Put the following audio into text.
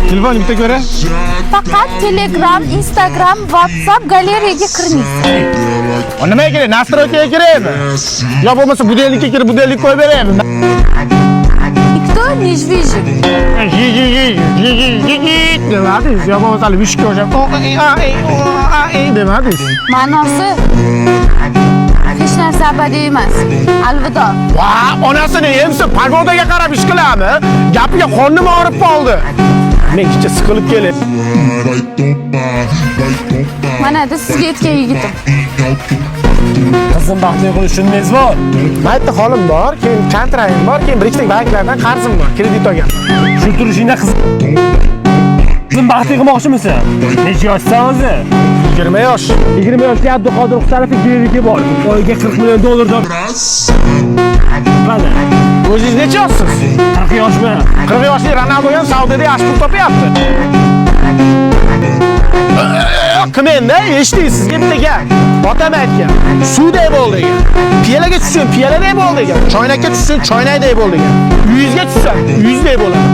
Telefonni bitta ko'ra. Faqat Telegram, Instagram, WhatsApp, galereyaga kirmaysiz. O nimaga kerak? Настройка ga kerakmi? Yo bo'lmasa будильник ka kirib будильник qo'yib beraymi? Никто не жвижит. Demadingiz, yo bo'lmasa hali mushukka o'xshab o e a e o a e demadingiz. Ma'nosi hech narsa abadiy emas. Alvido. Va, onasini emsi, погода ga qarab ish qiladimi? Gapiga qornim og'rib qoldi. Men kecha siqilib kelib. Mana sizga aytgan yigitim. Qizim baxtli qilish uchun nez bor. Mayda holim bor, keyin kontragim bor, keyin bir ikkita banklardan qarzim bor, kredit olganman. Shu turishingda qizim baxtli qilmoqchimisan? Necha yoshsan o'zi? 20 yosh. 20 yoshli Abduqodir Husanov kreditga bor. Oyiga 40 million dollar topadi. O'zingiz necha yoshsiz? 40 yoshmi? 40 yoshli Ronaldo ham Saudiyada yaxshi pul topyapti. Qilmangda, eshiting, sizga bitta gap. Otam aytgan, suvday bo'l degan. Piyolaga tushsang, piyoladay bo'l degan. Choynakka tushsang, choynakday bo'l degan. Uyingizga tushsang, uyingizday bo'ladi.